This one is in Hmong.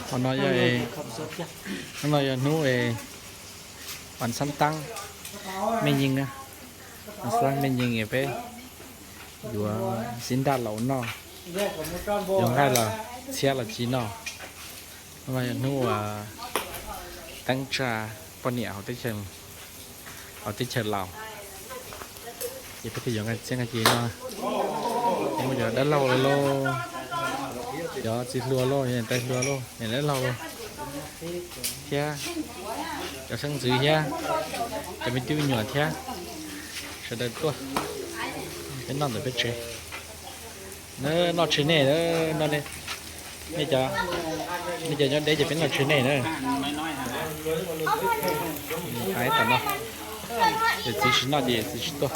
Hmo no yog, hnub no yog hnub es vas xab taab, mej yeej, vas xab taab mej yeej es peb yuav txiv nraj laus noj, yuav nqaij los txhiab los tsis noj. Hnub no yog hnub uas teeb tsa poj niam hauv teb chaws, hauv teb chaws Laus. Ces peb thiaj yuav nqaij txhiab nqaij ci no. Muaj cov dab laug lauj, cov txiv hluas lauj, yog tais hluas lauj, niam dab laug lauj, thiab cov xeeb ntxwv thiab cov me tub me nyuam thiab sawv daws tuaj, peb noj ntawm peb tsev. Noj tsev nej, nej cov nyob deb ces peb noj tsev nej na. Hais tom no, yawm txiv tsis noj ces yawm txiv tsis tuaj.